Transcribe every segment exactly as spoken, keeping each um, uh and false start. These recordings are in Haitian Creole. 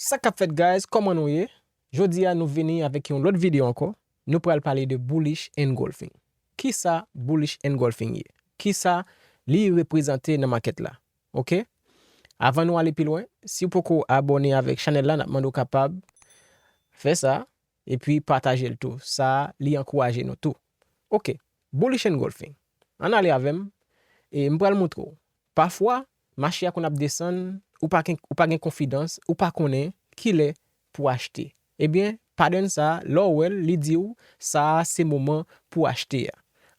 Sa k ap fèt, guys? Kòman nou ye? Jodi a, nou vini avèk yon lòt videyo ankò. Nou pral pale de bullish engulfing. Kisa bullish engulfing ye? Kisa li reprezante nan makèt la? Oke? Avan nou ale pi lwen, si w poko abòne avèk chanèl la, n ap mande w kapab fè sa, epi pataje l tou. Sa, li ankouraje nou tou. Oke, bullish engulfing. Ann ale avè m, e m pral montre w. Pafwa, mache a konn ap desann, ou pa gen, ou pa gen konfidans, ou pa konnen kilè pou achte. Ebyen, pattern sa, lè w wè l, li di w, sa a se moman pou achte a.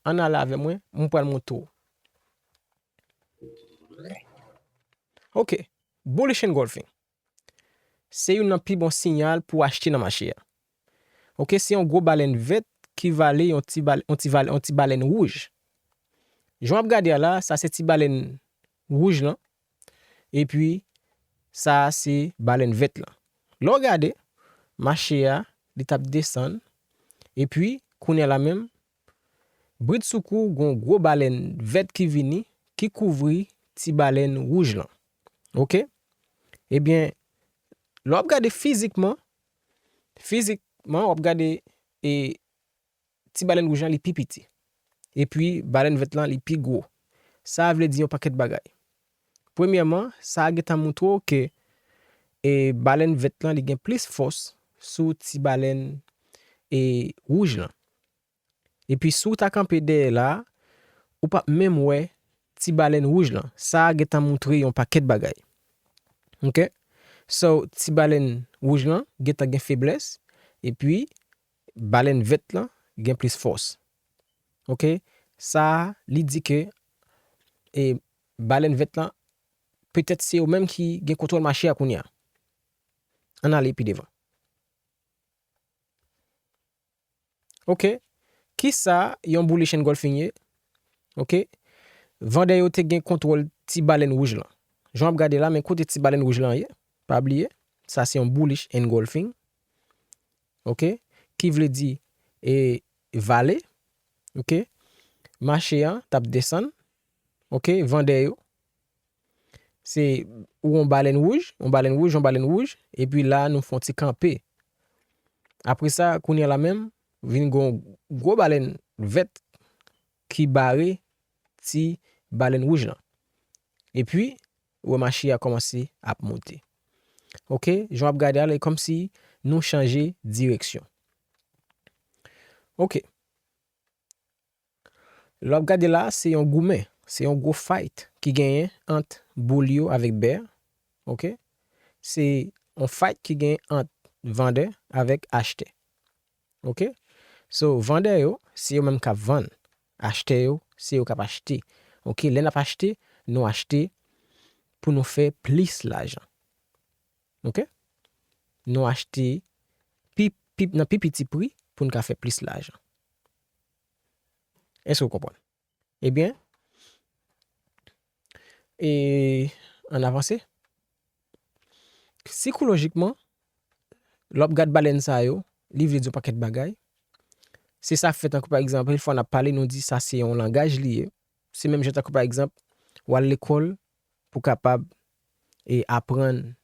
Ann ale avè mwen, m pral montre w. Oke, bullish engulfing. Se youn nan pi bon siyal pou achte nan mache a. Oke, se yon gwo balèn vèt ki vale yon ti bal-, yon ti val-, yon ti balèn wouj. Jan w ap gade a la, sa se ti balèn wouj lan. Epi, sa se balèn vèt lan. Lè w gade, mache a, li t ap desann. Epi, kounye a la menm, bridsoukou, gon gwo balèn vèt ki vini, ki kouvri ti balèn wouj lan. Oke? Ebyen, lè w ap gade fizikman, fizikman, w ap gade, e, ti balèn wouj lan, li pi piti. Epi, balèn vèt lan, li pi gwo. Sa vle di yon pakèt bagay. Premyèman, sa gentan montre w ke, e, balèn vèt lan, li gen plis fòs sou ti balèn, e, wouj lan. Epi, si w ta kanpe dèyè la, ou p ap menm wè ti balèn wouj lan. Sa gentan montre yon pakèt bagay. Oke? So, ti balèn wouj lan gentan gen feblès, epi balèn vèt lan gen plis fòs. Oke? Sa, li di ke, e, balèn vèt lan, petèt se yo menm ki gen kontwòl mache a kounye a. Ann ale pi devan. Oke. Kisa yon bullish engulfing ye? Oke. Vandè yo te gen kontwòl ti balèn wouj lan. Jan w ap gade la, men kote ti balèn wouj lan ye. Pa bliye, sa se yon bullish engulfing. Oke. Ki vle di, e, vale. Oke. Mache a t ap desann. Oke. Vandè yo. Se yon balèn wouj, yon balèn wouj, yon balèn wouj, epi la, nou fè yon ti kanpe. Apre sa, kounye a la menm, vin gon gwo balèn vèt ki bare ti balèn wouj lan. Epi, ou wè mache a kòmanse ap monte. Oke, jan w ap gade a la, e kòmsi nou chanje direksyon. Oke. Lè w ap gade la, se yon goumen, se yon gwo fight ki genyen ant boul yo avèk bè. Oke? Se yon fight ki genyen ant vandè avèk achtè. Oke? So, vandè yo, se yo menm k ap vann. Achtè yo, se yo k ap achte. Oke? Lè n ap achte, nou achte pou nou fè plis lajan. Oke? Nou achte pi, pi, nan pi piti pri pou n ka fè plis lajan. Èske w konprann? Ebyen, e, ann avanse. Sikolojikman, lè w ap gad balèn sa yo, li vle di yon pakèt bagay. Se sa k fè tankou pa egzanp, anpil fwa n ap pale, nou di sa se yon langaj li ye. Se menm jan tankou pa egzanp, w al lekòl pou w kapab, e, aprann,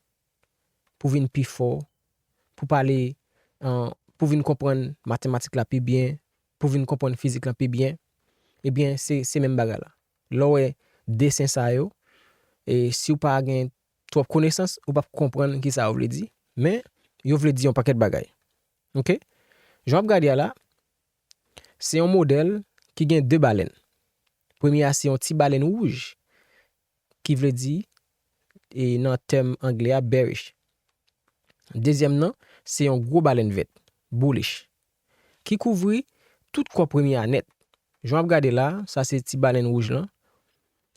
pou w vin pi fò, pou w pale, e, pou w vin konprann matematik la pi byen, pou w vin konprann fizik la pi byen, ebyen, se, se menm bagay la. Lè w wè desen sa yo, e si w pa gen twòp konesans, ou p ap konprann kisa yo vle di, men yo vle di yon pakèt bagay. Oke? Jan w ap gade a la, se yon modèl ki gen de balèn. Premye a, se yon ti balèn wouj, ki vle di, e nan tèm anglè a, bearish. Dezyèm nan, se yon gwo balèn vèt, bullish, ki kouvri tout kò premye a nèt. Jan w ap gade la, sa se ti balèn wouj lan.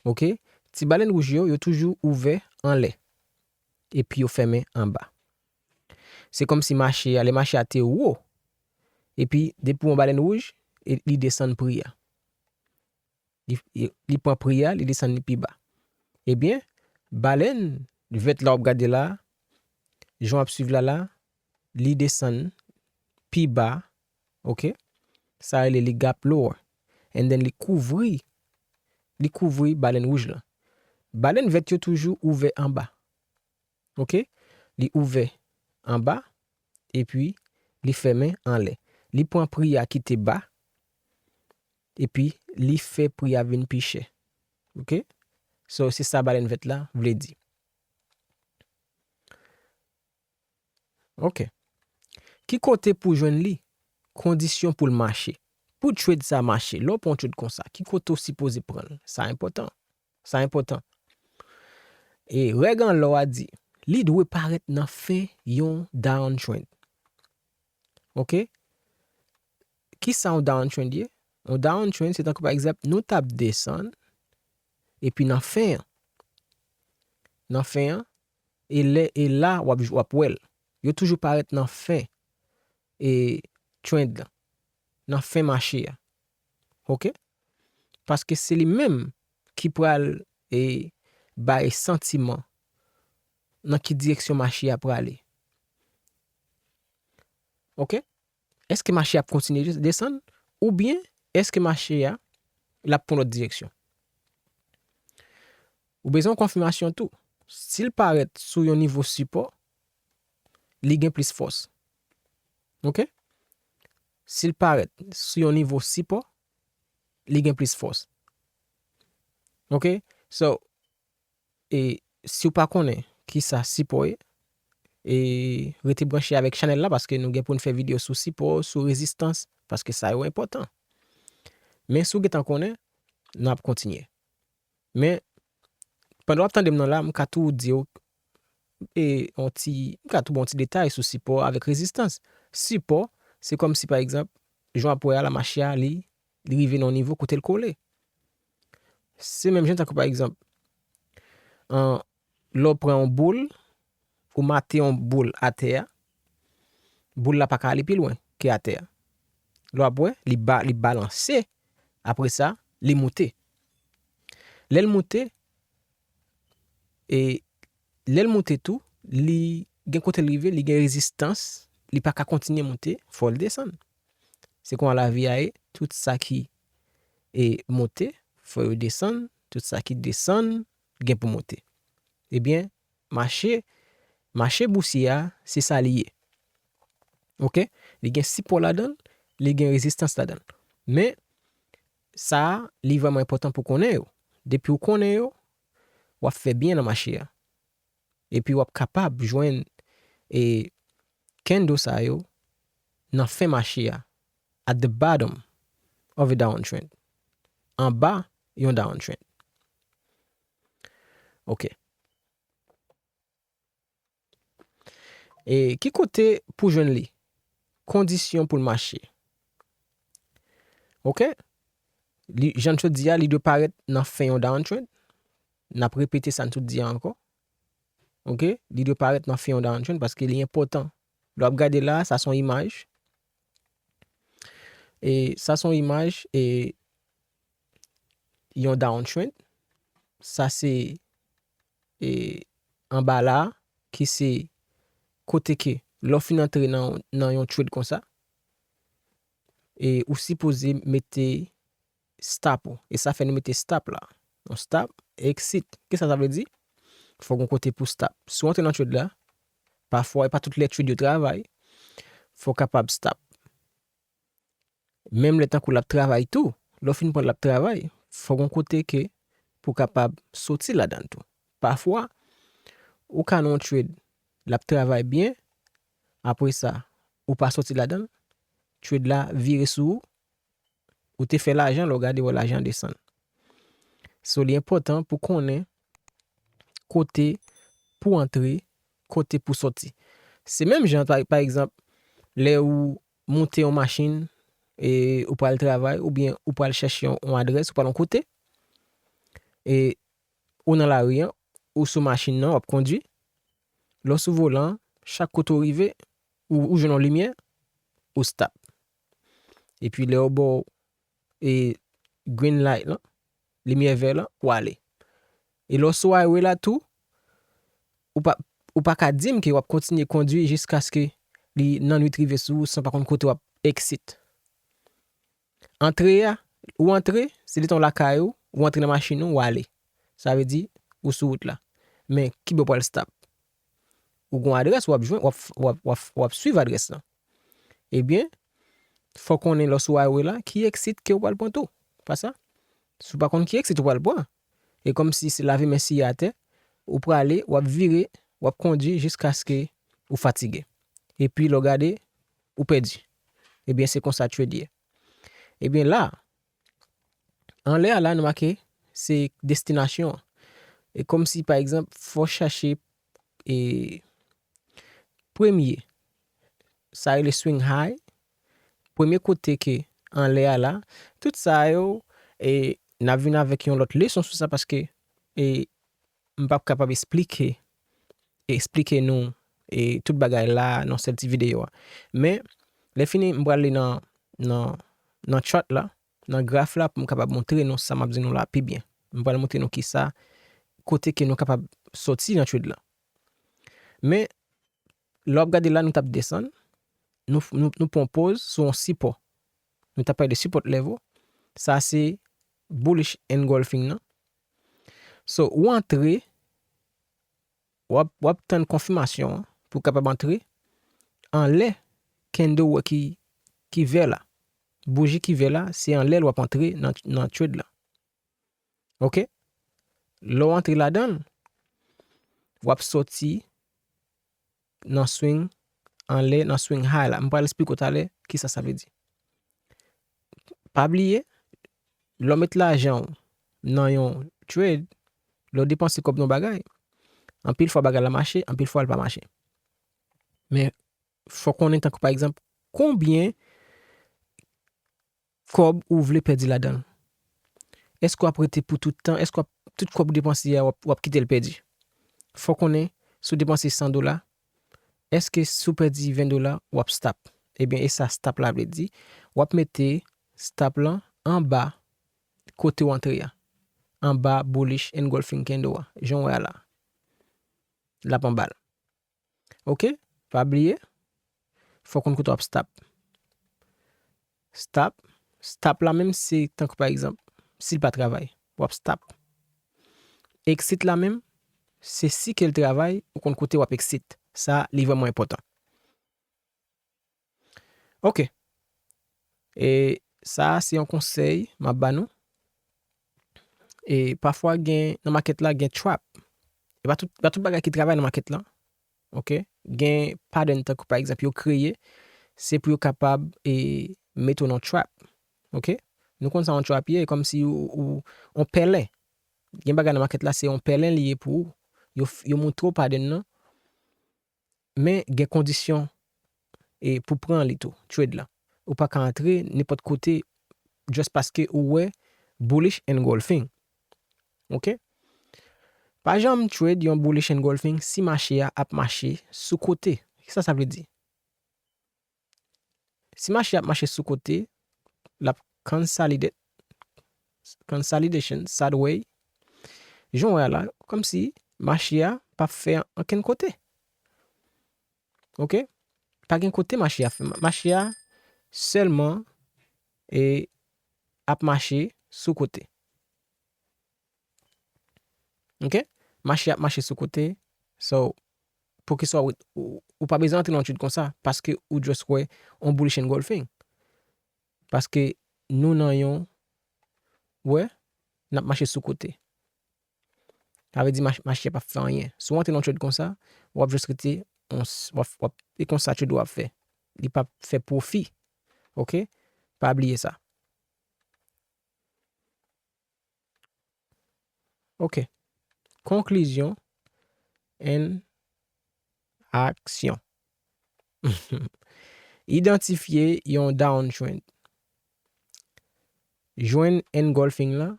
Oke? Ti balèn wouj yo, yo toujou ouvè anlè. Epi yo fèmen anba. Se kòmsi mache a, lè mache a te wo, epi depi yon balèn wouj, e li desann pri a. Li, li, li pran pri a, li desann li pi ba. Ebyen, balèn vèt la w ap gade la, jan w ap swiv la la, li desann pi ba, oke? Sa rele li gap lower. And then li kouvri, li kouvri balèn wouj lan. Balèn vèt yo toujou ouvè anba. Oke? Li ouvè anba, epi li fèmen anlè. Li pran pri a ki te ba, epi li fè pri a vin pi chè. Oke? So, se sa balèn vèt la vle di. Oke. Ki kote pou jwenn li? Kondisyon pou l mache. Pou trade sa mache, lè w pran yon trade konsa, ki kote w sipoze pran l? Sa enpòtan. Sa enpòtan. E règ an lò a di, li dwe parèt nan fen yon downtrend. Oke? Kisa yon downtrend ye? Yon downtrend, se tankou pa egzanp, nou t ap desann, epi nan fen an, nan fen an, e lè, e la w ap, w ap wè l. Yo toujou parèt nan fen, e trend lan, nan fen mache a. Oke? Paske se li menm ki pral, e, bay santiman nan ki direksyon mache a prale. Oke? Èske mache a ap kontinye desann? Oubyen èske mache a, l ap pran lòt direksyon? Ou bezwen yon konfimasyon tou. Si l parèt sou yon nivo sipò, li gen plis fòs. Oke? Si l parèt sou yon nivo sipò, li gen plis fòs. Oke? So, e si w pa konnen kisa sipò ye, e rete branche avèk chanèl la, paske nou gen pou n fè videyo sou sipò, sou rezistans, paske sa yo enpòtan. Men si w gentan konnen, n ap kontinye. Men, pandan w ap tande m nan la, m ka tou di w, e, yon ti, m ka tou ba w yon ti detay sou sipò avèk rezistans. Sipò, se kòmsi, pa egzanp, jan w ap wè a, la mache a, li, li rive nan yon nivo kote l kole. Se menm jan tankou, pa egzanp, an, lè w pran yon boul, ou mate yon boul atè a, boul la pa ka ale pi lwen ke atè a. Lè w ap wè, li ba, li balanse, apre sa, li moute. Lè l moute, e lè l moute tou, li gen kote l rive, li gen rezistans, li pa ka kontinye moute, fò l desann. Se konsa lavi a ye, tout sa ki, e, moute, fò yo desann, tout sa ki desann, gen pou moute. Ebyen, mache, mache bousye a, se sa li ye. Oke? Li gen sipò ladan l, li gen rezistans ladan l. Men, sa a, li vrèman enpòtan pou konnen yo. Depi w konnen yo, w ap fè byen nan mache a. Epi w ap kapab jwenn, e, candle sa yo nan fen mache a, at the bottom of a downtrend. Anba yon downtrend. Oke. E ki kote pou jwenn li? Kondisyon pou l mache. Oke? Li, jan n sot di a, li dwe parèt nan fen yon downtrend. N ap repete sa n sot di a ankò. Oke? Li dwe parèt nan fen yon downtrend paske li enpòtan. Lè w ap gade la, sa se yon imaj. E sa se yon imaj, e, yon downtrend. Sa se, e, anba la, ki se kote ke lè w fin antre nan, nan yon trade konsa, e ou sipoze mete stop ou. E sa fè nou mete stop la. Yon stop, exit. Kisa sa vle di? Fò gen yon kote pou stop. Si w antre nan trade la, pafwa, e pa tout lè trade yo travay, fò w kapab stop. Menm lè tankou l ap travay tou, lè w fin pran l ap travay, fò gen yon kote ke pou w kapab soti ladan l tou. Pafwa, ou ka nan yon trade, l ap travay byen, apre sa, ou pa soti ladan l, trade la vire sou ou, ou te fè lajan, lè w gade, wè lajan desann. So, li enpòtan pou konnen kote pou antre, kote pou soti. Se menm jan, pa, pa egzanp, lè ou monte yon machin, e ou pral travay, oubyen ou pral chèche yon, yon adrès, ou pral yon kote, e ou nan lari an, ou sou machin nan, w ap kondui, lè w sou volan an, chak kote w rive, ou, ou jwenn yon limyè, ou stop. Epi lè yo ba w, e, green light lan, limyè vè lan, w ale. E lè w sou highway la tou, ou pa, ou pa ka di m ke w ap kontinye kondui jiskaske li, lannwit rive sou ou san pa konn kote w ap exit. Antre a, ou antre, se detan w lakay ou, ou antre nan machin ou, w ale. Sa vle di, ou sou wout la. Men, ki bò w pral stop? ou gon adrès w ap jwenn, w ap, w ap, w ap, w ap swiv adrès lan. Ebyen, fò konnen lòs ou highway la, ki exit ke w pral pran tou. Pa sa? Si w pa konn ki exit ou pral pran, e kòmsi se lave men siye atè, ou prale, w ap vire, w ap kondui jiskaske ou fatige. Epi lè w gade, ou pèdi. Ebyen, se konsa trade ye. Ebyen, la, anlè a la, nou make se destinasyon an. E kòmsi, pa egzanp, fò w chache, e, premye, sa rele swing high, premye kote ke anlè a la, tout sa yo, e, n ap vin avèk yon lòt leson sou sa paske, e, m p ap kapab esplike, esplike nou, e, tout bagay la nan sèl ti videyo a. Men, lè fini, m prale nan, nan, nan chart la, nan graf la, pou m kapab montre nou sa m ap di nou la pi byen. M pral montre nou kisa, kote ke nou kapab soti nan trade la. Men, lè w ap gade la, nou t ap desann, nou, nou, nou pran pòz sou yon sipò. Nou t ap pale de support level. Sa se bullish engulfing nan. So, ou antre, w ap, w ap tann konfimasyon an pou w kapab antre anlè candle wè ki, ki vè la. Bouji ki vè la, se anlè l w ap antre nan, nan trade la. Oke? Lè w antre ladan l, w ap soti nan swing anlè, nan swing high la. M pral esplike w talè kisa sa vle di. Pa bliye, lè w met lajan w nan yon trade, lè w depanse kòb nan yon bagay, anpil fwa bagay la mache, anpil fwa l pa mache. Men, fò w konnen tankou pa egzanp, konbyen kòb ou vle pèdi ladan l. Èske w ap rete pou tout tan? Èske w ap, tout kòb ou depanse a, w ap, w ap kite l pèdi? Fò w konnen, si w depanse san dola, èske si w pèdi ven dola, w ap stop? Ebyen, e sa stop la vle di, w ap mete stop lan anba kote w antre a. Anba bullish engulfing candle a. Jan w wè a la. L ap anba l. Oke? Pa bliye, fò w konn kote w ap stop. Stop. Stop la menm se tankou pa egzanp, si l pa travay, w ap stop. Exit la menm, se si ke l travay, ou konn kote w ap exit. Sa, li vrèman enpòtan. Oke. E sa, se yon konsèy m ap ba nou. E pafwa gen, nan makèt la, gen trap. E pa tout, pa tout bagay ki travay nan makèt la. Oke? Gen pattern tankou pa egzanp yo kreye, se pou yo kapab, e, mete w nan trap. Oke? Nou konn sa yon trap ye, e kòmsi ou, ou, yon pèlen. Gen bagay nan makèt la, se yon pèlen li ye pou ou. Yo, yo montre w pattern nan, men gen kondisyon, e, pou pran li tou, trade la. Ou pa ka antre nenpòt kote just paske ou wè bullish engulfing. Oke? Pa janm trade yon bullish engulfing si mache a ap mache sou kote. Kisa sa vle di? Si mache a ap mache sou kote, l ap consolidate, consolidation, sideway. Jan w wè a la, kòmsi mache a p ap fè ankenn kote. Oke? Pa gen kote mache a fè. Mache a sèlman, e, ap mache sou kote. Oke? Mache ap mache sou kote. So, poukisa w, ou, ou pa bezwen antre nan yon trade konsa, paske ou just wè yon bullish engulfing. Paske nou nan yon, wè, n ap mache sou kote. Sa vle di mach-, mache a p ap fè anyen. Si w antre nan yon trade konsa, w ap just rete, on s-, w ap, w ap, e konsa trade ou ap fè. Li p ap fè pwofi. Oke? Pa bliye sa. Oke. Konklizyon and aksyon. Idantifye yon downtrend. Jwenn engulfing lan,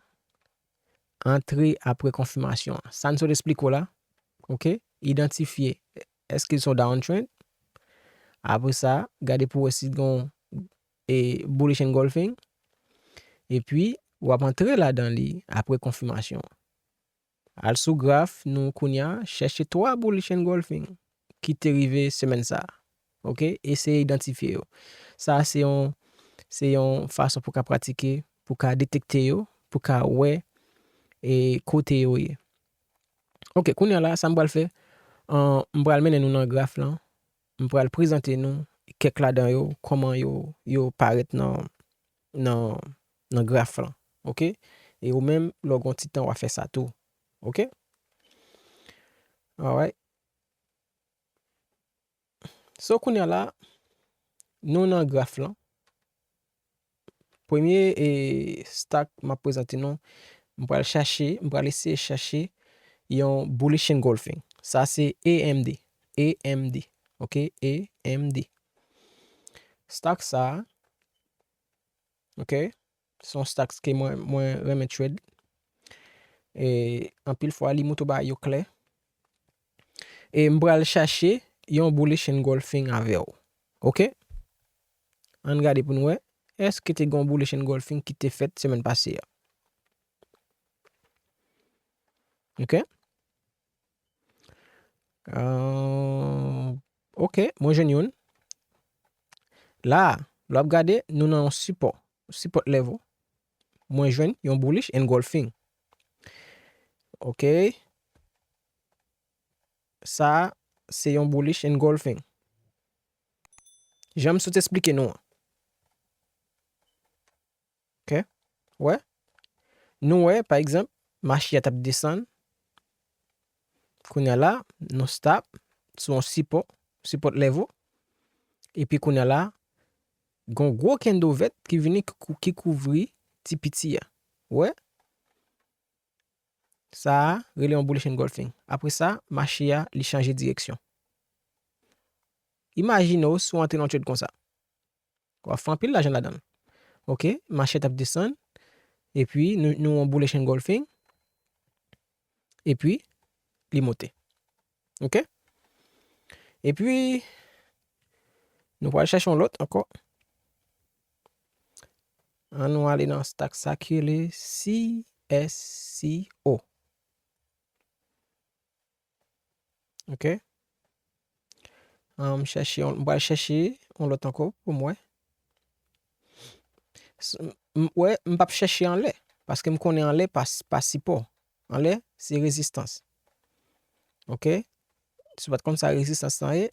antre apre konfimasyon an. Sa n sot esplike w la, oke? Idantifye, èske l se yon downtrend? Apre sa, gade pou wè si l gen, e, bullish engulfing. Epi, w ap antre ladan li apre konfimasyon an. Al sou graf nou kounye a, chèche twa bullish engulfing ki te rive semèn sa a. Oke? Eseye idantifye yo. Sa a se yon, se yon fason pou ka pratike, pou ka detekte yo, pou ka wè, e, kote yo ye. Oke, kounye a la, sa m pral fè, An, m pral mennen nou nan graf lan. M pral prezante nou kèk ladan yo, kòman yo, yo parèt nan, nan, nan graf lan. Oke? E ou menm, lè w gen yon ti tan, w a fè sa tou. Oke? Alright. So, kounye a la, nou nan graf lan. Premye, e, stack m ap prezante nou, m pral chache, m pral eseye chache yon bullish engulfing. Sa se A M D. A M D. Oke? A M D. Stack sa, oke? Se yon stack ke mwen, mwen renmen trade. E anpil fwa, li montre w bagay yo klè. E m pral chache yon bullish engulfing avè w. Oke? Ann gade pou n wè. Èske te gen yon bullish engulfing ki te fèt semèn pase a? Oke? Ah, oke, mwen jwenn youn. La, lè w ap gade, nou nan yon sipò. Support level. Mwen jwenn yon bullish engulfing. Oke. Sa, se yon bullish engulfing. Jan m sot esplike nou an. Oke. Wè. Nou wè, pa egzanp, mache a t ap desann. Kounye a la, nou stop sou yon sipò, support level. Epi kounye a la, gon gwo candle vèt ki vini ki kou-, ki kouvri ti piti a. Wè? Sa a rele yon bullish engulfing. Apre sa, mache a, li chanje direksyon. Imajine w si w antre nan trade konsa. W ap fè anpil lajan ladan l. Oke, mache t ap desann. Epi, nou, nou yon bullish engulfing. Epi, li monte. Oke? Epi, nou pral chache yon lòt ankò. An nou ale nan stack sa ki rele C S C O. Oke. An, m chèche yon, m pral chèche yon lòt ankò pou m wè. S-, m, m, wè, m p ap chèche anlè, paske m konnen anlè pa s-, pa sipò. Anlè, se rezistans. Oke? Si w pa t konn sa rezistans lan ye,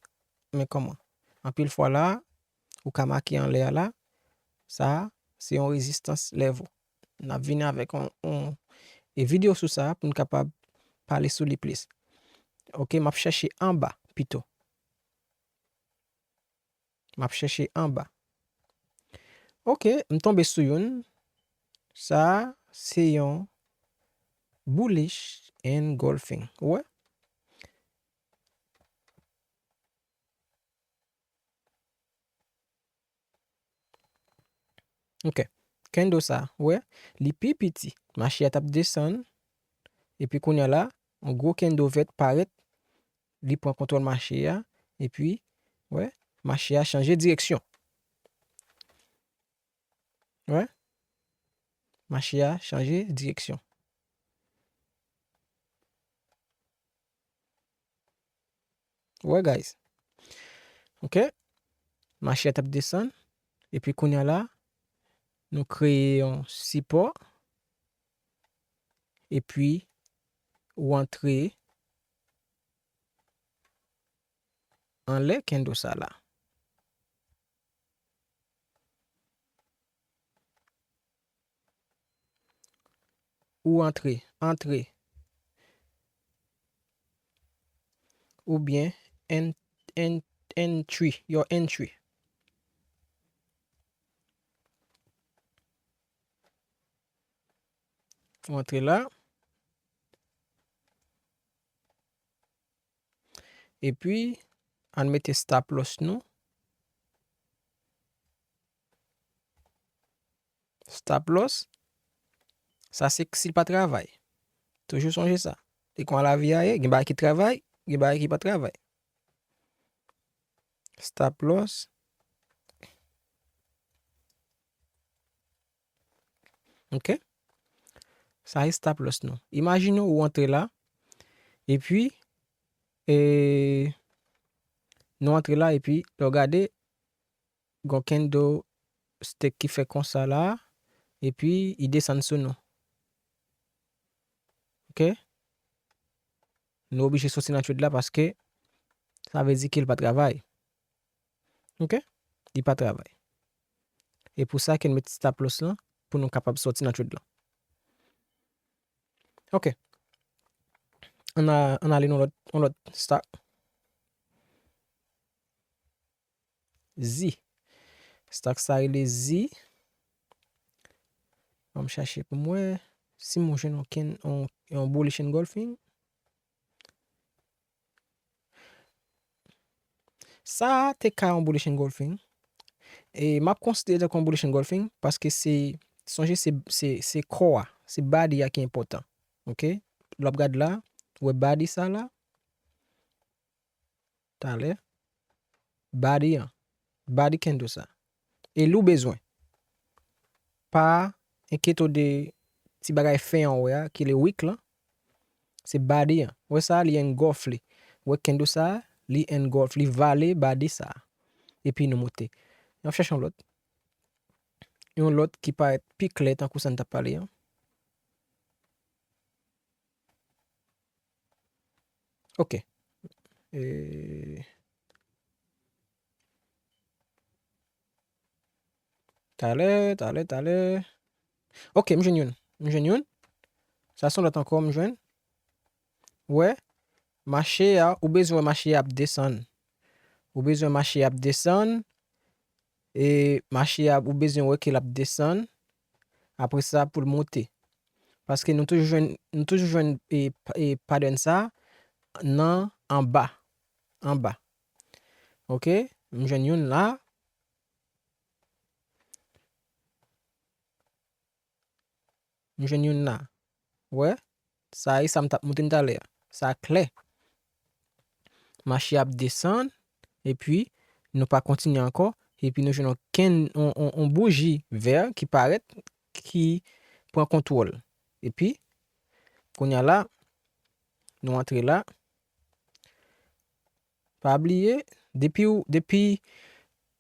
men kòman? Anpil fwa la, ou ka make anlè a la, sa a, se yon rezistans level. N ap vini avèk yon, yon, e videyo sou sa pou n kapab pale sou li plis. Oke, m ap chèche anba pito. M ap chèche anba. Oke, m tonbe sou youn. Sa a, se yon bullish engulfing. Ou wè? Ok. Candle sa, ou wè, li pi piti. Mache a t ap desann. Epi kounye a la, yon gwo candle vèt parèt. Li pran kontwòl mache a. Epi, ou wè, mache a chanje direksyon. Ou wè? Mache a chanje direksyon. Ou wè, guys? Ok? Mache a t ap desann. Epi kounye a la, nou kreye yon sipò. Epi, ou antre anlè candle sa la. Ou antre, antre. Oubyen en-, en-, entry, your entry. Ou antre la. Epi, ann mete stop loss nou. Stop loss, sa se si l pa travay. Toujou sonje sa. E kon lavi a ye, gen bagay ki travay, gen bagay ki pa travay. Stop loss. Ok? Sa e stop loss nou. Imajine w ou antre la, epi, e, nou antre la, epi, lè w gade, gon candle stick ki fè konsa la, epi, li desann sou nou. Ok? Nou oblije soti nan trade la paske Sa vle di ke l pa travay. Ok? Li pa travay. E pou sa ke n met stop loss lan, pou nou kapab sòti nan trade lan. Ok. Ann a, ann ale nan lòt, yon lòt stock. Zi. Stock sa rele Zi. Ban m chache pou m wè si m jwenn yon, yon, yon bullish engulfing. Sa a te ka yon bullish engulfing. E m ap konsidere tankou yon bullish engulfing paske se, sonje se, se, se kò a, se body a ki enpòtan. Ok? Lè w ap gade la, ou wè body sa la, talè, body an, body candle sa. E li w bezwen. Pa enkyete w de ti bagay fen an w wè a, ki le wick lan. Se body an. Ou wè sa, li engulf li. Ou wè candle sa, li engulf, li vale body sa. Epi nou moute. N ap chache yon lòt. Yon lòt ki parèt pi klè tankou sa n t ap pale an. Ok. E, talè, talè, talè. Ok, m jwenn youn. M jwenn youn. Sa se yon lòt ankò m jwenn. Wè, mache a, ou bezwen wè mache a ap desann. Ou bezwen mache a ap desann. E mache a, ou bezwen wè ke l ap desann. Apre sa, pou l moute. Paske nou toujou jwenn, nou toujou jwenn, e, pa-, e, pattern sa nan anba. Anba. Ok? M jwenn youn la. M jwenn youn la. Wè? Sa e sa m t ap montre n talè a. Sa klè. Mache ap desann, epi nou pa kontinye ankò, epi nou jwenn yon kenn, yon, yon, yon bouji vè ki parèt, ki pran kontwòl. Epi, kounye a la, nou antre la. Pa bliye, depi w, depi,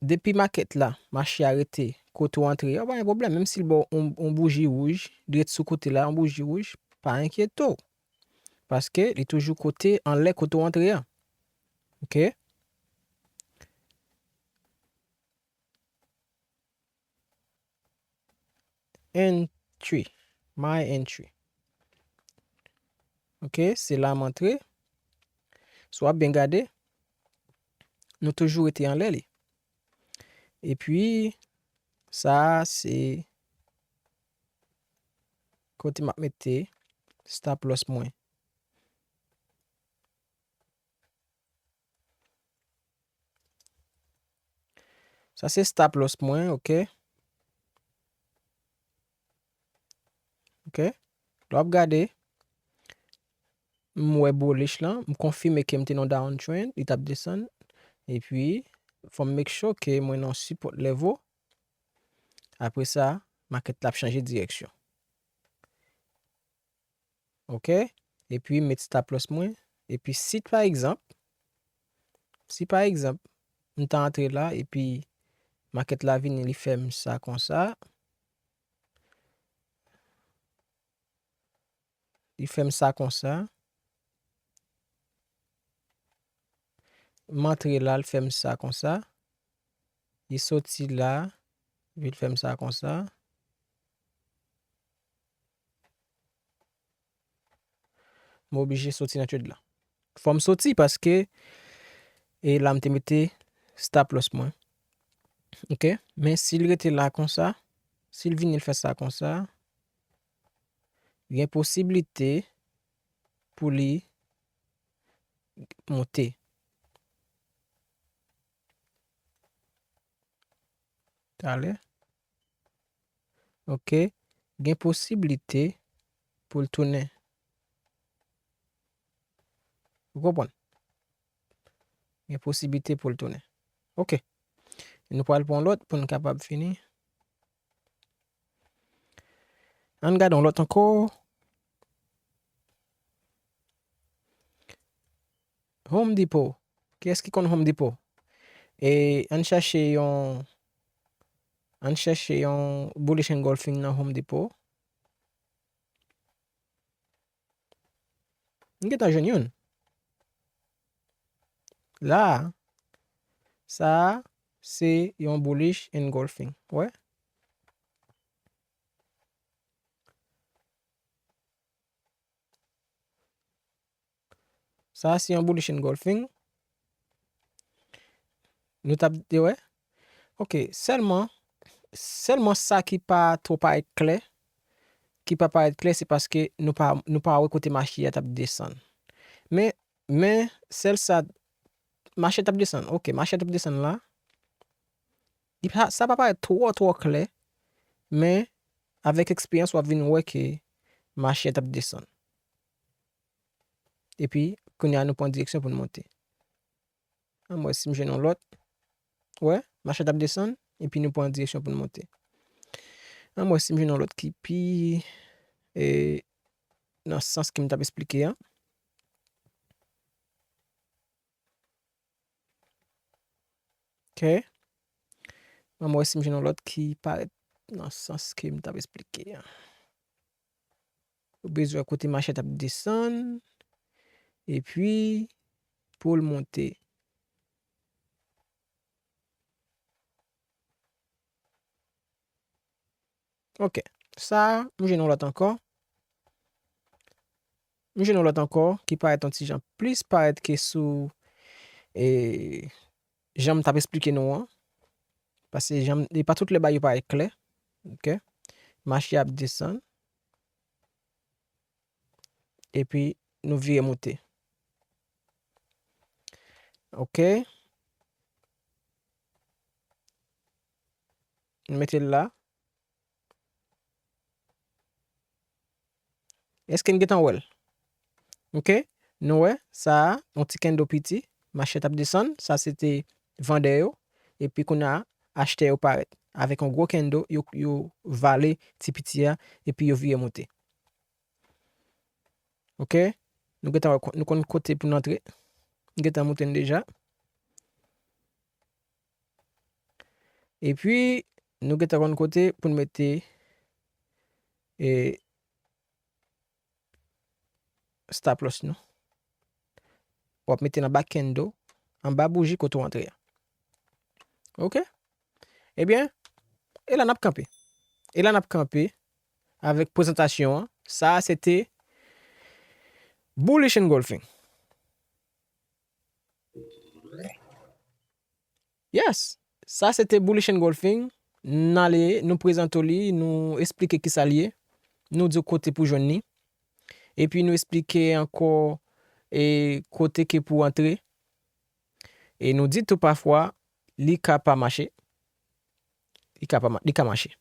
depi makèt la, mache a rete kote w antre a, pa gen pwoblèm. Menm si l ba w yon, yon bouji wouj, li ret sou kote la, yon bouji wouj, pa enkyete w. Paske li toujou kote, anlè kote w antre a. Ok? Entry. My entry. Ok, se la m antre. Si w ap byen gade, nou toujou rete anlè li. Epi, sa a se kote m ap mete stop loss mwen. Sa se stop loss mwen, ok. Ok. Lè w ap gade, m wè bullish lan, m konfime ke m te nan downtrend, li t ap desann. Epi, fò m make sure ke mwen nan support level. Apre sa, makèt la ap chanje direksyon. Ok? Epi m met stop loss mwen. Epi si pa egzanp, si pa egzanp, m ta antre la, epi makèt la vini, li fè m sa konsa. Li fè m sa konsa. M antre la, l fè m sa konsa. Li soti la, epi l fè m sa konsa. M oblije soti nan trade la. Fò m soti paske, e la m te mete stop loss mwen. Ok? Men si l rete la konsa, si l vini l fè sa konsa, gen posiblite pou li monte. Talè. Ok. Gen posiblite pou l tounen. Ou konprann? Gen posiblite pou l tounen. Ok. Nou pral pran lòt pou n kapab fini. Ann gade yon lòt ankò. Home Depot. Kiyès ki konn Home Depot? E ann chache yon, ann chache yon bullish engulfing nan Home Depot. M gentan jwenn youn. La, sa a, se yon bullish engulfing. Wè? Sa a, se yon bullish engulfing. Nou t ap, wè? Ok, sèlman, sèlman sa ki pa twò parèt klè, ki pa parèt klè, se paske nou pa, nou pa wè kote mache a t ap desann. Men, men, sèl sa, mache a t ap desann. Ok, mache a t ap desann la. Li pa, sa pa parèt twò, twò klè, men avèk eksperyans, w ap vin wè ke mache a t ap desann. Epi, kounye a, nou pran direksyon pou n monte. An m wè si m jwenn yon lòt. Wè, mache a t ap desann, epi nou pran direksyon pou n monte. An m wè si m jwenn yon lòt ki pi, e, nan sans ke m t ap esplike an. Ok. An m wè si m jwenn yon lòt ki parèt nan sans ke m t ap esplike an. Ou bezwen kote mache a t ap desann, epi pou l monte. Ok. Sa a, m jwenn yon lòt ankò. M jwenn yon lòt ankò ki parèt yon ti jan plis parèt ke sou, e, jan m t ap esplike nou an. Paske jan m, e pa tout lè bagay yo parèt klè. Ok. Mache a ap desann. Epi, nou vire monte. Ok. Nou mete l la. Èske n gentan wè l? Ok. Nou wè, sa a, yon ti candle piti, mache t ap desann, sa se te vandè yo, epi kounye a, achtè yo parèt. Avèk yon gwo candle, yo, yo vale ti piti a, epi yo vire monte. Ok? Nou gentan wè, nou konn kote pou n antre. Nou gentan montre n deja. Epi, nou gentan konn kote pou n mete, e, stop loss nou. W ap mete l anba candle, anba bouji kote w antre a. Ok? Ebyen, e la n ap kanpe. E la n ap kanpe avèk prezantasyon an. Sa a se te bullish engulfing. Yes. Sa se te bullish engulfing. N ale, nou prezante w li, nou esplike kisa l ye. Nou di w kote pou jwenn li. Epi nou esplike ankò, e, kote ke pou antre. E nou di tou pafwa, li ka pa mache. Li ka pa ma-, li ka mache.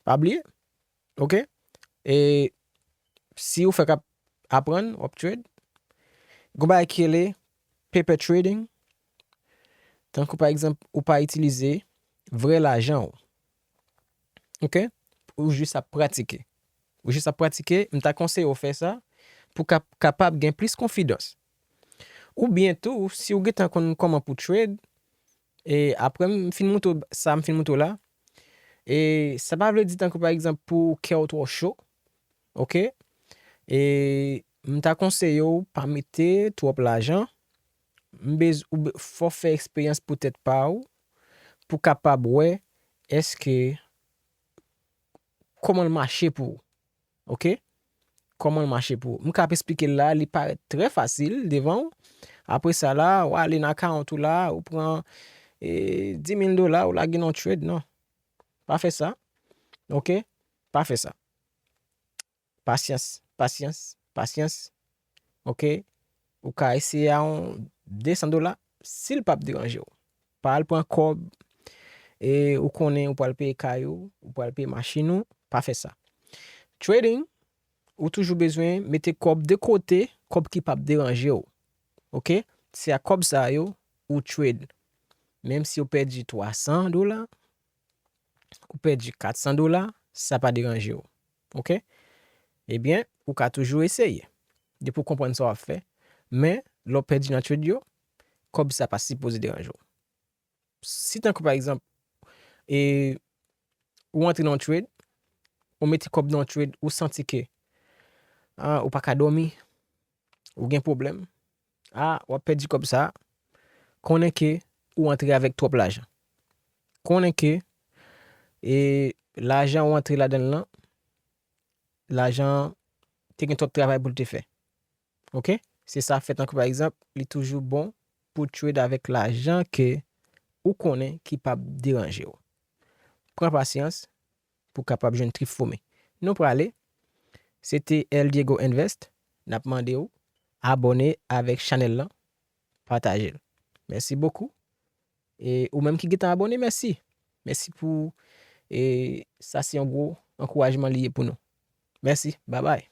Pa bliye. Ok? E si ou fèk ap aprann, w ap trade, gon bagay ki rele paper trading. Tankou pa egzanp, ou pa itilize vrè lajan w. Ok? Ou jis ap pratike. Ou jis ap pratike, m ta konseye w fè sa pou ka-, kapab gen plis konfidans. Oubyen tou, si w gentan konn kòman pou trade, e apre m fin montre w sa m fin montre w la, e sa pa vle di tankou pa egzanp pou kè w twò cho, ok? E m ta konseye w pa mete twòp lajan. M bez-, ou be-, fò w fè eksperyans pou tèt pa w, pou kapab wè èske kòman l mache pou ou. Ok? Kòman l mache pou ou. M ka ap esplike l la, li parèt trè fasil devan w. Apre sa la, w ale nan akawont ou la, ou pran, e, dis mil dola, ou lage nan yon trade, non. Pa fè sa. Ok? Pa fè sa. Pasyans, pasyans, pasyans. Ok? Ou ka eseye a yon de san dola, si l p ap deranje w. Pa al pran kòb, e ou konnen ou pral peye kay ou, ou pral peye machin ou, pa fè sa. Trading, ou toujou bezwen mete kòb de kote, kòb ki p ap deranje w. Ok? Se ak kòb sa yo ou trade. Menm si w pèdi twa san dola, ou pèdi kat san dola, sa pa deranje w. Ok? Ebyen, ou ka toujou eseye. Depi w konprann sa w ap fè. Men, lè w pèdi nan trade yo, kòb sa pa sipoze deranje w. Si tankou pa egzanp, e, ou antre nan yon trade, ou mete kòb nan yon trade, ou santi ke, a, ou pa ka dòmi, ou gen pwoblèm, a, w ap pèdi kòb sa, konnen ke ou antre avèk twòp lajan. Konnen ke e lajan ou antre ladan l lan, lajan te gen twòp travay pou l te fè. Oke? Se sa fè tankou pa egzanp, li toujou bon pou trade avèk lajan ke ou konnen ki p ap deranje w. Pran pasyans pou w kapab jwenn trip fome. Nou prale. Se te El Diego Invest. N ap mande w abòne avèk chanèl lan, pataje l. Mèsi bokou. E ou menm ki gentan abòne, mèsi. Mèsi pou e sa se yon gwo ankourajman li ye pou nou. Mèsi. Babay.